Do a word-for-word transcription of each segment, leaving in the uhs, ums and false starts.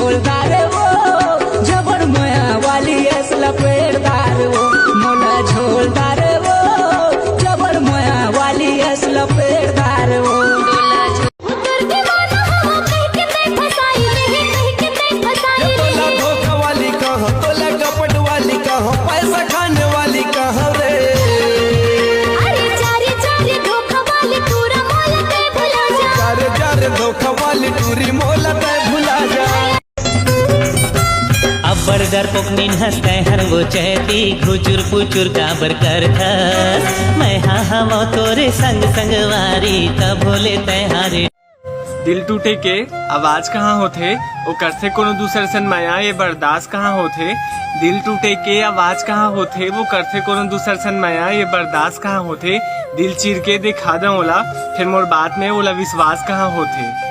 झोलदार वो, जबर मया वाली अस लपेटदार वो, मोला झोलदार वो, जबर मया वाली अस लपेटदार वो। तोला झो- तोर दीवाना हो, कहि के तैं फसाई रहे, कहि के तैं फसाई रहे। तोला धोखा वाली कहाँ, तोला कपट वाली कहाँ, पैसा खाने वाली कहाँ रे? अरे जा रे जा रे धोखा वाली टूरा मोला तैं भुला जा। जा रे जा रे धोखा वाली टूरी मोला तैं भुला जा। अब्बड़ डरपोक नीन हस तैं हर वो चैती, घुचुर पुचुर काबर करथस? मैं हा हवं तोरे संग संगवारी, तभो ले तैं हारे। दिल टूटे के आवाज कहाँ होथे, वो करथे कोनो दूसर सन मया, ये बर्दाश्त कहाँ होथे? दिल टूटे के आवाज कहाँ होथे, वो करथे कोनो दूसर सन मया, ये बर्दाश्त कहाँ होथे? दिल चीर के दिखा दे ओला, फिर मोर बात में ओला विश्वास कहाँ होथे?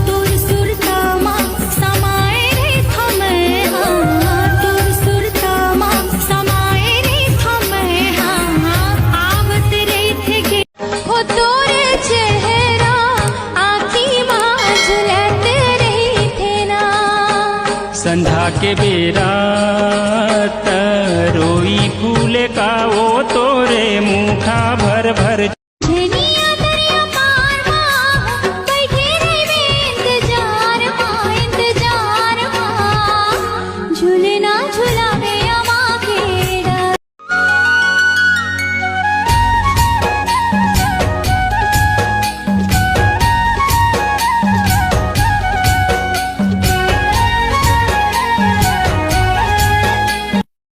तोर सुरता मा समाए रे थमे हाँ, तोर सुरता मा समाए रे थमे हाँ, आवत रहिथे गे। हो तोर चेहरा आँखी मा झुलत रहिथे ना। संझा के बेरा त रोई फूले का वो तोरे मुखा भर भर। झनिया दरिया पार मा बइठे रहिबे इंतजार मा, इंतजार मा। झुलना झुलावे अमा के डर।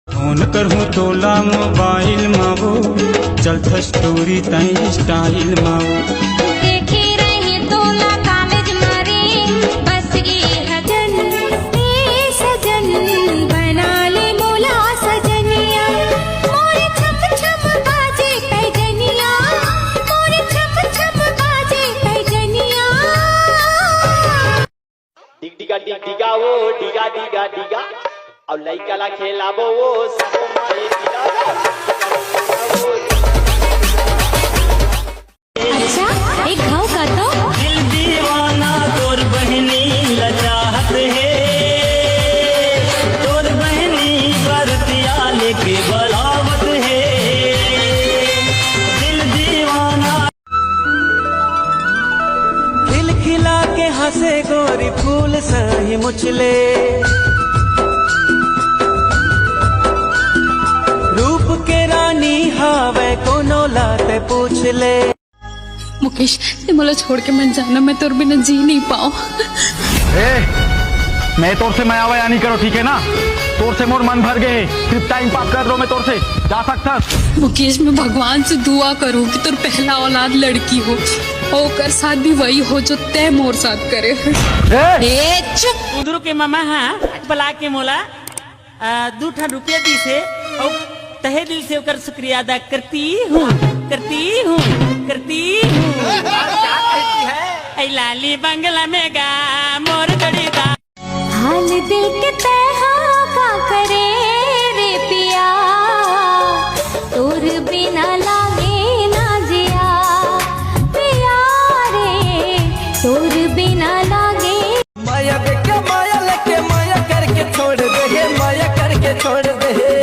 फोन करहूँ तोला मोबाइल मा वो, चलथस टूरी तैं स्टाइल मा वो। देखे रहे तोला कॉलेज मा रे, बस ए हजन, ए सजन, बना ले मोला सजनिया। मोर छम छम बाजे पैजनिया, मोर छम छम बाजे पैजनिया। डिग डिगा डिग डिगा वो, डिगा डिगा डिगा। अउ लइका ला खेलाबो वो, सबो माई गिरा। अच्छा, एक घाव का तो। दिल दीवाना तोर बहिनी ला चाहत हे, तोर बहिनी बरतिया लेके बलावत हे। दिल दीवाना खिलखिला के हंसे गोरी फूल सही मुचले। रूप के रानी हावे कोनो ला तैं पूछ ले। मुकेश, तैं मोला छोड़ के मत जाना, मैं तोर बिना जी नहीं पाऊँ। ए, मैं तोर से मया वया नहीं करो, ठीक है ना? तोर से मोर मन भर गए हे, सिर्फ टाइम पास कर रहो मैं तोर से, जा सकथस। मुकेश, मैं भगवान से दुआ करूँ कि तोर पहला औलाद लड़की हो, ओकर साथ भी वही हो जो तैं मोर साथ करे। ए! ए, चुप। कुंदरू के ममा हा बला के मोला आ, दू ठन रुपया दीस हे, अउ तहे दिल से ओकर शुक्रिया अदा करती हूँ, करती हूँ, करती हूँ। ऐ लाली बंगला में गा मोर जोड़ीदार। हाल दिल के तैं हा का करे रे पिया, तोर बिना लागे ना जिया, पिया रे, तोर बिना लागे। माया देके माया लेके माया करके छोड़ दे हे, माया करके छोड़ दे हे।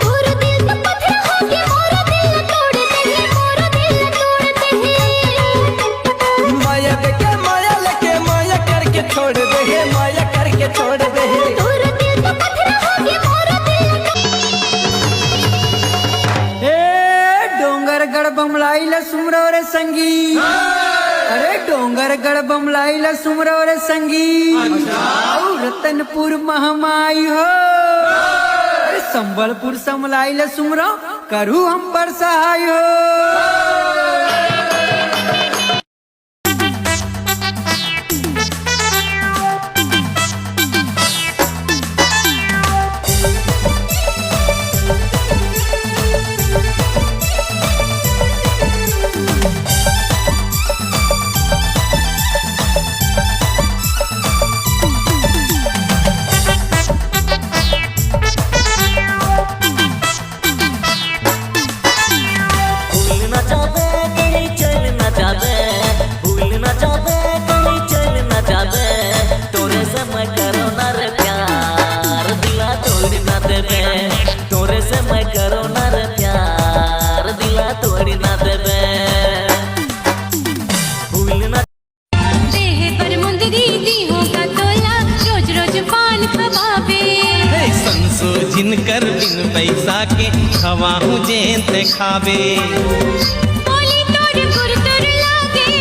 तोर दिल तो पत्थर होके मोर दिल तोड़ दे हे, मोर दिल तोड़ दे हे। माया देके माया लेके माया करके छोड़ दे हे, माया करके छोड़ दे हे। तोर दिल तो पत्थर होके मोर दिल तोड़ ए डोंगरगढ़ बमलाई ल सुमरो रे संगी। अरे डोंगरगढ़ बमलाई ल सुमरो रे संगी। अउ रतनपुर महमाई हो। अरे संबलपुर समलाई ल सुमरो, करू हम पर सहाय हो। कर बिन पैसा के खवाहूँ जेन ते खाबे। बोली तोर गुरतुर लागे।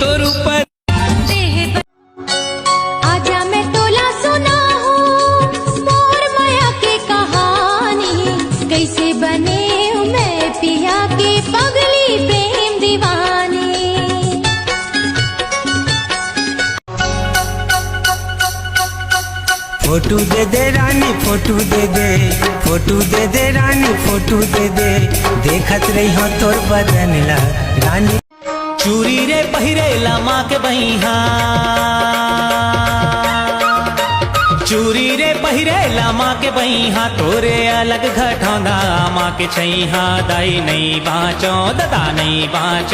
तोर ऊपर देह ब- आजा मैं तोला सुनाहूँ मोर मया के कहानी, कैसे बने मैं पिया के पगली प्रेम दीवानी। फोटो दे दे रानी, फोटो दे दे, फोटो दे दे रानी, फोटो दे दे, देखत रही हो तोर बदन ला रानी। चूरी रे पहिरे ला माँ के बइहा, चूरी रे पहिरे ला माँ के बइहा, तोरे अलग घटौंदा माँ के छैहा, दाई नहीं बाँचो, ददा नहीं बाँचो।